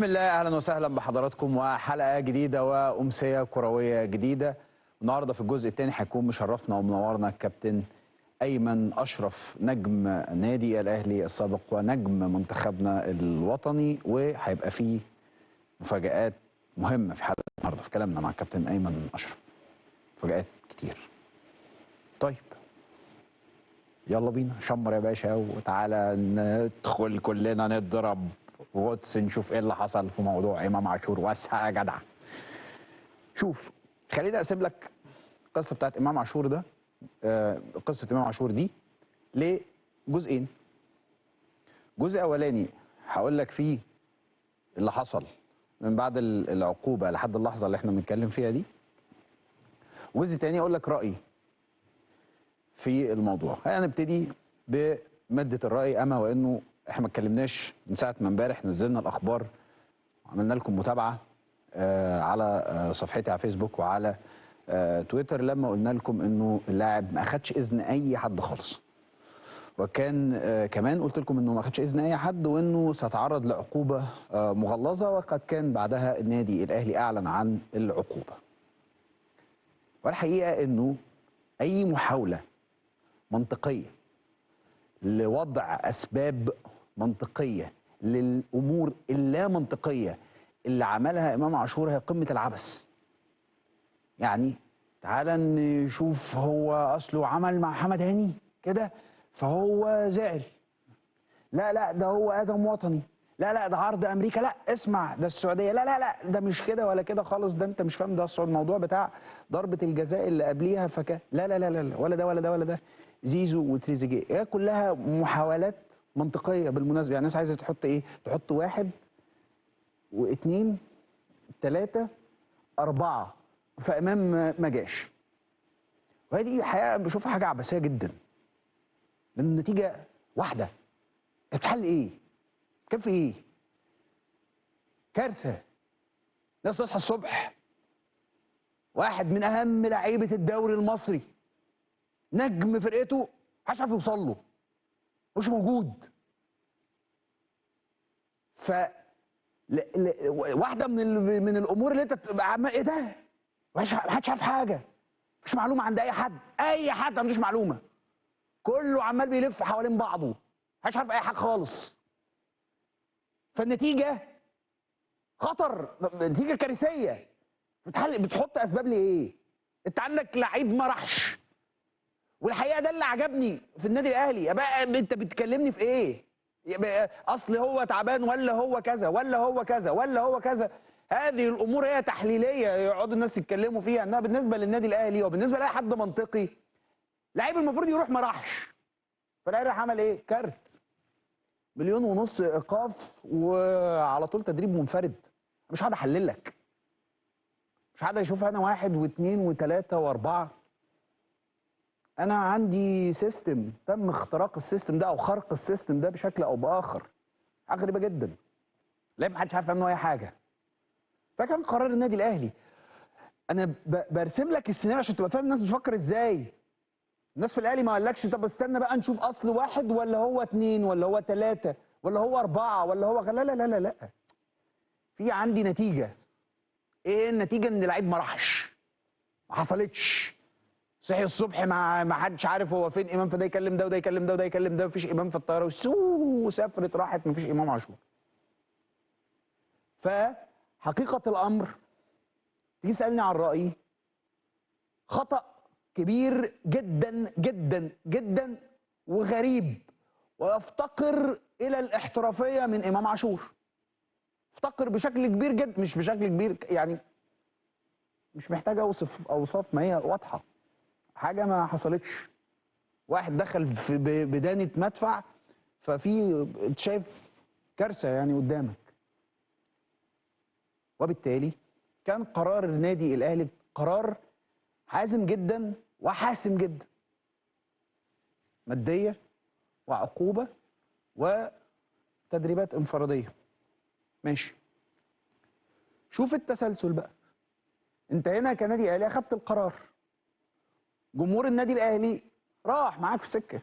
بسم الله، اهلا وسهلا بحضراتكم وحلقه جديدة وامسيه كروية جديدة. النهارده في الجزء الثاني هيكون مشرفنا ومنورنا الكابتن ايمن اشرف، نجم نادي الاهلي السابق ونجم منتخبنا الوطني، وهيبقى فيه مفاجآت مهمة في حلقة النهارده في كلامنا مع الكابتن ايمن اشرف، مفاجآت كتير. طيب يلا بينا، شمر يا باشا وتعالى ندخل كلنا نضرب غطس نشوف ايه اللي حصل في موضوع امام عاشور. واسع يا جدع. شوف، خليني اسيب لك القصة بتاعت امام عاشور ده، قصة امام عاشور دي لجزئين. جزء اولاني هقول لك فيه اللي حصل من بعد العقوبة لحد اللحظة اللي احنا بنتكلم فيها دي. جزء تاني اقول لك رايي في الموضوع. هنبتدي بمادة الراي، اما وانه احنا ما اتكلمناش من ساعة ما امبارح نزلنا الاخبار، عملنا لكم متابعه على صفحتي على فيسبوك وعلى تويتر لما قلنا لكم انه اللاعب ما اخدش اذن اي حد خالص، وكان كمان قلت لكم انه ما اخدش اذن اي حد وانه سيتعرض لعقوبة مغلظة، وقد كان بعدها النادي الاهلي اعلن عن العقوبة. والحقيقة انه اي محاولة منطقية لوضع اسباب منطقية للامور اللا منطقية اللي عملها امام عاشور هي قمة العبث. يعني تعالى نشوف، هو اصله عمل مع محمد هاني كده فهو زعل، لا لا ده هو ادم وطني، لا لا ده عرض امريكا، لا اسمع ده السعودية، لا لا لا ده مش كده ولا كده خالص، ده انت مش فاهم، ده اصل الموضوع بتاع ضربه الجزاء اللي قبليها فك، لا لا لا لا ولا ده ولا ده ولا ده، زيزو وتريزيجيه، هي كلها محاولات منطقية بالمناسبة. يعني الناس عايزه تحط ايه؟ تحط 1 و2 3 4، فامام ما جاش. وهذه الحقيقة بشوفها حاجة عبثية جدا، لان النتيجة واحدة، بتحل ايه؟ كان في ايه؟ كارثة. ناس تصحى الصبح، واحد من اهم لعيبة الدوري المصري، نجم فرقته، محدش عارف يوصل له، مش موجود. ف واحدة من الامور اللي انت بتبقى عمال ايه ده؟ محدش عارف حاجة، مفيش معلومة عند اي حد، اي حد ما عندوش معلومة، كله عمال بيلف حوالين بعضه، محدش عارف اي حاجة خالص. فالنتيجه خطر، نتيجة كارثية. بتحط اسباب لايه؟ انت عندك لعيب ما راحش. والحقيقة ده اللي عجبني في النادي الاهلي. يا بقى انت بتكلمني في ايه؟ اصل هو تعبان ولا هو كذا ولا هو كذا ولا هو كذا. هذه الامور هي تحليلية يقعدوا الناس يتكلموا فيها، انها بالنسبة للنادي الاهلي وبالنسبة لاي حد منطقي، لعيب المفروض يروح ما راحش. فالاهلي راح عمل ايه؟ كارت 1.5 مليون ايقاف وعلى طول تدريب منفرد. مش هقعد احلل لك، مش هقعد اشوف انا 1 و2 و3 و4. انا عندي system تم اختراق ال system ده او خرق ال system ده بشكل او باخر، حاجة غريبة جدا، لعيب محدش عارف عنه اي حاجة. فكان قرار النادي الاهلي. انا برسم لك السيناريو عشان تبقى فاهم الناس بتفكر ازاي. الناس في الاهلي ما قالكش طب استنى بقى نشوف اصل 1 ولا هو 2 ولا هو 3 ولا هو 4 ولا هو لا لا لا لا لا، في عندي نتيجة. ايه النتيجة؟ ان اللعيب ما راحش، ما حصلتش، صحي الصبح ما حدش عارف هو فين امام، فده يكلم ده وده يكلم ده وده يكلم ده، مفيش امام في الطيارة، وسافرت راحت، مفيش امام عاشور. فحقيقة الامر تيجي تسالني عن رايي، خطأ كبير جدا جدا جدا وغريب، ويفتقر الى الاحترافية من امام عاشور. افتقر بشكل كبير جدا، مش بشكل كبير يعني، مش محتاج اوصف اوصاف، ما هي واضحة، حاجة ما حصلتش. واحد دخل في بدانه مدفع، ففي انت شايف كارثة يعني قدامك. وبالتالي كان قرار النادي الاهلي قرار حازم جدا وحاسم جدا، مادية وعقوبه وتدريبات انفراديه. ماشي، شوف التسلسل بقى. انت هنا كنادي اهلي اخدت القرار، جمهور النادي الاهلي راح معاك في سكة،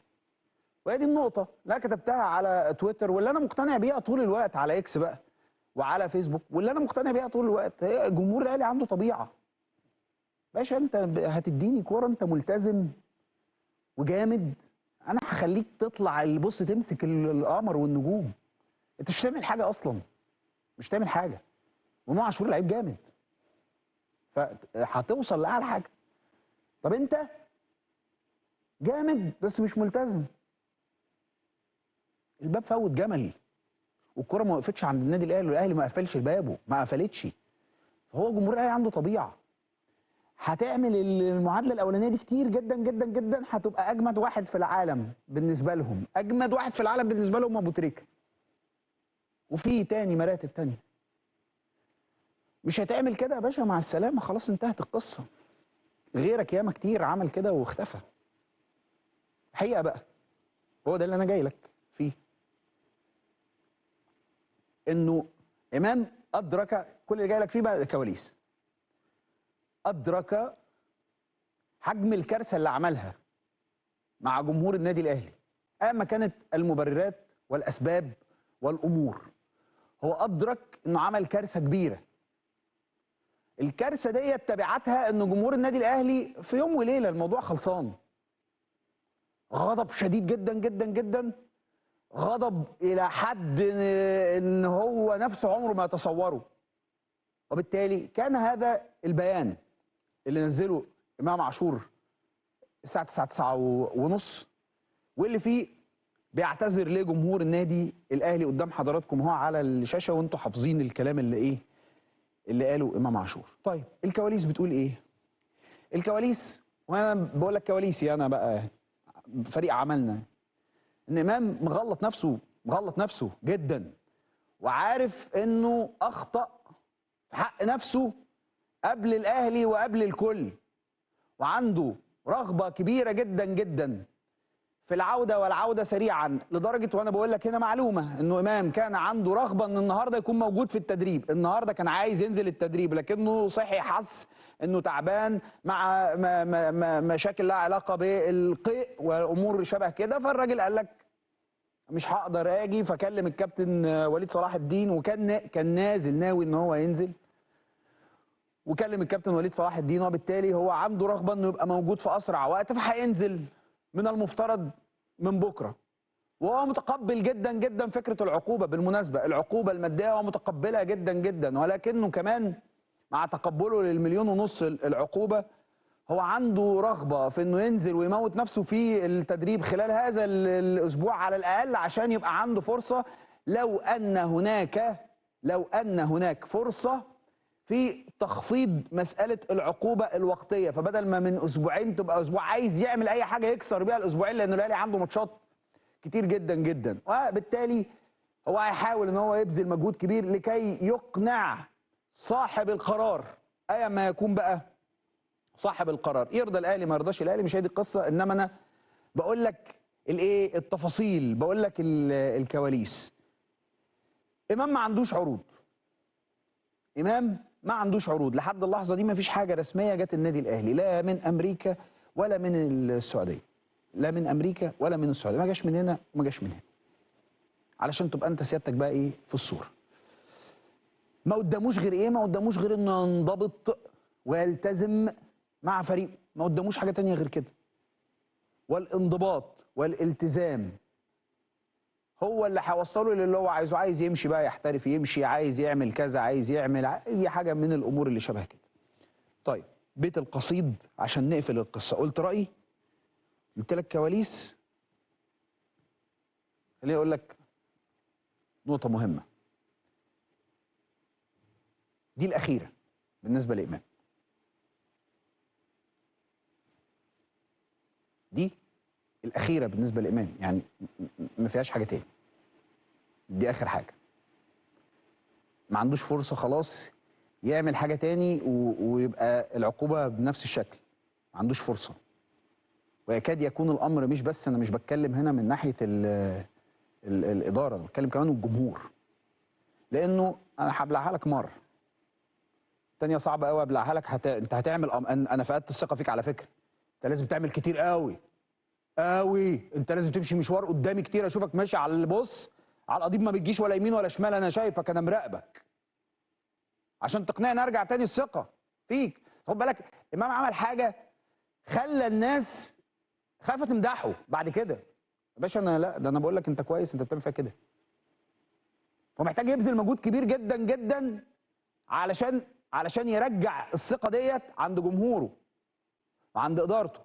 وهي دي النقطة اللي انا كتبتها على تويتر واللي انا مقتنع بيها طول الوقت على اكس بقى، وعلى فيسبوك واللي انا مقتنع بيها طول الوقت، جمهور الاهلي عنده طبيعة. باشا انت هتديني كورة، انت ملتزم وجامد، انا هخليك تطلع البص تمسك القمر والنجوم. انت مش هتعمل حاجة اصلا، مش هتعمل حاجة. وامام عاشور لعيب جامد، فهتوصل لاعلى حاجة. طب انت جامد بس مش ملتزم، الباب فوت جمل، والكره ما وقفتش عند النادي الاهلي، والاهلي ما قفلش بابه، ما قفلتش. فهو جمهور الاهلي عنده طبيعة. هتعمل المعادلة الاولانية دي كتير جدا جدا جدا، هتبقى اجمد واحد في العالم بالنسبة لهم، اجمد واحد في العالم بالنسبة لهم ابو تريكه. وفي تاني مراتب تانية. مش هتعمل كده يا باشا، مع السلامة، خلاص انتهت القصة. غيرك ياما كتير عمل كده واختفى. الحقيقة بقى هو ده اللي انا جاي لك فيه، انه امام ادرك كل اللي جاي لك فيه بقى الكواليس، ادرك حجم الكارثة اللي عملها مع جمهور النادي الاهلي، اما كانت المبررات والاسباب والامور. هو ادرك انه عمل كارثة كبيرة. الكارثة دي تبعتها ان جمهور النادي الاهلي في يوم وليلة الموضوع خلصان. غضب شديد جدا جدا جدا، غضب الى حد ان هو نفسه عمره ما يتصوره. وبالتالي كان هذا البيان اللي نزله امام عاشور الساعة 9:30، واللي فيه بيعتذر لجمهور النادي الاهلي قدام حضراتكم هو على الشاشة، وانتم حافظين الكلام اللي ايه اللي قاله امام عاشور. طيب الكواليس بتقول ايه؟ الكواليس، وانا بقول لك كواليسي انا بقى فريق عملنا، ان امام مغلط نفسه، مغلط نفسه جدا، وعارف انه اخطأ في حق نفسه قبل الاهلي وقبل الكل، وعنده رغبة كبيرة جدا جدا في العودة، والعودة سريعا، لدرجة وانا بقول لك هنا معلومة انه امام كان عنده رغبة ان النهارده يكون موجود في التدريب، النهارده كان عايز ينزل التدريب، لكنه صحي حس انه تعبان مع مشاكل لها علاقة بالقيء وامور شبه كده، فالراجل قال لك مش هقدر اجي، فكلم الكابتن وليد صلاح الدين، وكان كان نازل ناوي ان هو ينزل، وكلم الكابتن وليد صلاح الدين، وبالتالي هو عنده رغبة انه يبقى موجود في اسرع وقت، فهينزل من المفترض من بكره. وهو متقبل جدا جدا فكرة العقوبة، بالمناسبة العقوبة المادية هو متقبلها جدا جدا، ولكنه كمان مع تقبله لل1.5 مليون العقوبة هو عنده رغبة في انه ينزل ويموت نفسه في التدريب خلال هذا الاسبوع على الاقل، عشان يبقى عنده فرصة لو ان هناك فرصة في تخفيض مسألة العقوبة الوقتية، فبدل ما من أسبوعين تبقى أسبوع، عايز يعمل أي حاجة يكسر بيها الأسبوعين، لأنه الأهلي عنده ماتشات كتير جدا جدا، وبالتالي هو هيحاول إن هو يبذل مجهود كبير لكي يقنع صاحب القرار، أيا ما يكون بقى صاحب القرار، يرضى الأهلي ما يرضاش الأهلي، مش هي دي القصة، إنما أنا بقول لك الإيه التفاصيل، بقول لك الكواليس. إمام ما عندوش عروض، إمام ما عندوش عروض لحد اللحظة دي، ما فيش حاجة رسمية جت النادي الاهلي، لا من امريكا ولا من السعودية، لا من امريكا ولا من السعودية، ما جاش من هنا وما جاش من هنا، علشان تبقى انت سيادتك بقى ايه في الصورة. ما قداموش غير ايه؟ ما قداموش غير انه ينضبط ويلتزم مع فريقه، ما قداموش حاجة تانية غير كده. والانضباط والالتزام هو اللي هيوصله للي هو عايزه، عايز يمشي بقى يحترف يمشي، عايز يعمل كذا، عايز يعمل اي حاجة من الامور اللي شبه كده. طيب بيت القصيد عشان نقفل القصة، قلت رايي، قلت لك كواليس، خليني اقول لك نقطة مهمة دي الاخيرة بالنسبة لامام، دي الاخيرة بالنسبة لامام، يعني ما فيهاش حاجة تاني، دي اخر حاجة. ما عندوش فرصة خلاص يعمل حاجة تاني ويبقى العقوبة بنفس الشكل، ما عندوش فرصة. ويكاد يكون الامر مش بس، انا مش بتكلم هنا من ناحية ال ال الادارة، انا بتكلم كمان الجمهور، لانه انا هبلعها لك مرة تانية صعبة قوي، ابلعها لك انت هتعمل انا فقدت الثقة فيك على فكرة، انت لازم تعمل كتير قوي قوي، انت لازم تمشي مشوار قدامي كتير، اشوفك ماشي على البص على القضيب، ما بتجيش ولا يمين ولا شمال، انا شايفك، انا مراقبك. عشان تقنعني ارجع تاني الثقة فيك. خد بالك امام عمل حاجة خلى الناس خافت تمدحه بعد كده. يا باشا انا لا، ده انا بقول لك انت كويس، انت بتعمل فيها كده. فمحتاج يبذل مجهود كبير جدا جدا علشان يرجع الثقة ديت عند جمهوره وعند ادارته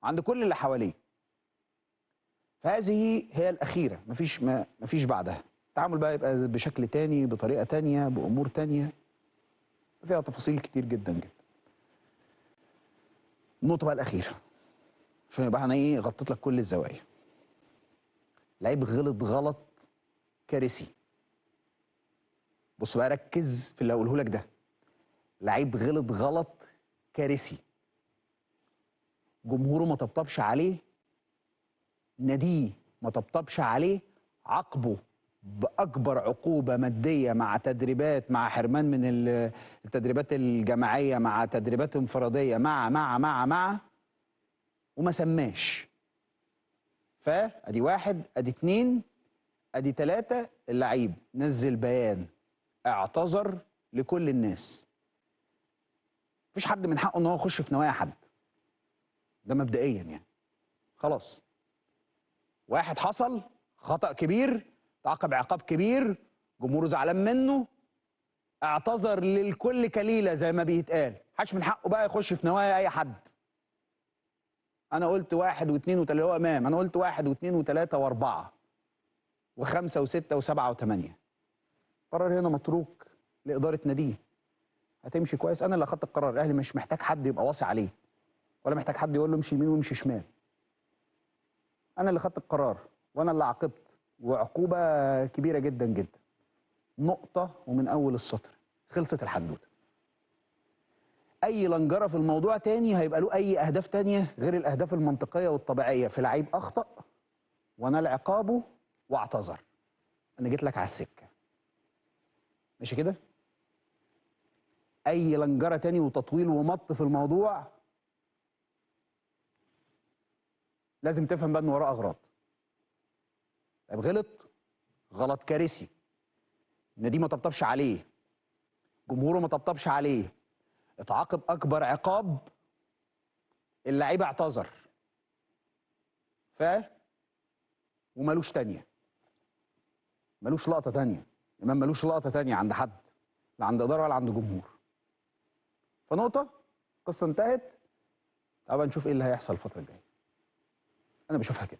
وعند كل اللي حواليه. فهذه هي الاخيرة، مفيش بعدها. التعامل بقى يبقى بشكل تاني، بطريقة تانية، بامور تانية، فيها تفاصيل كتير جدا جدا. النقطة بقى الاخيرة عشان يبقى انا ايه غطيت لك كل الزوايا. لعيب غلط غلط كارثي. بص بقى ركز في اللي هقوله لك ده. لعيب غلط غلط كارثي، جمهوره ما طبطبش عليه، ناديه ما طبطبش عليه، عاقبة باكبر عقوبه مادية مع تدريبات، مع حرمان من التدريبات الجماعية، مع تدريبات انفراديه، مع مع مع مع وما سماش. فادي واحد، ادي اتنين، ادي تلاتة. اللعيب نزل بيان اعتذر لكل الناس. مفيش حد من حقه ان هو يخش في نوايا حد، ده مبدئيا يعني. خلاص، واحد حصل خطأ كبير، تعاقب عقاب كبير، جمهوره زعلان منه، اعتذر للكل كليلة زي ما بيتقال. محدش من حقه بقى يخش في نوايا اي حد. انا قلت واحد واثنين وثلاثة، هو امام، انا قلت واحد واثنين وثلاثة واربعة وخمسة وستة وسبعة وثمانية. قرار هنا متروك لادارة ناديه، هتمشي كويس. انا اللي اخدت القرار، الاهلي مش محتاج حد يبقى واصي عليه، ولا محتاج حد يقول له امشي يمين وامشي شمال. انا اللي خدت القرار وانا اللي عاقبت، وعقوبه كبيرة جدا جدا. نقطة ومن اول السطر، خلصت الحدوتة. اي لنجره في الموضوع تاني هيبقى له اي اهداف تانية غير الاهداف المنطقية والطبيعيه في لعيب اخطا ونال عقابه واعتذر. انا جيت لك على السكة، ماشي كده؟ اي لنجره تاني وتطويل ومط في الموضوع لازم تفهم بقى ان وراه اغراض. طيب غلط غلط كارثي، النادي ما طبطبش عليه، جمهوره ما طبطبش عليه، اتعاقب اكبر عقاب، اللعيب اعتذر، ف ومالوش تانية، مالوش لقطة تانية. امام مالوش لقطة تانية عند حد، لا عند ادارة ولا عند جمهور. فنقطه، قصة انتهت. طبعا نشوف ايه اللي هيحصل الفترة الجاية. انا بشوفها كده.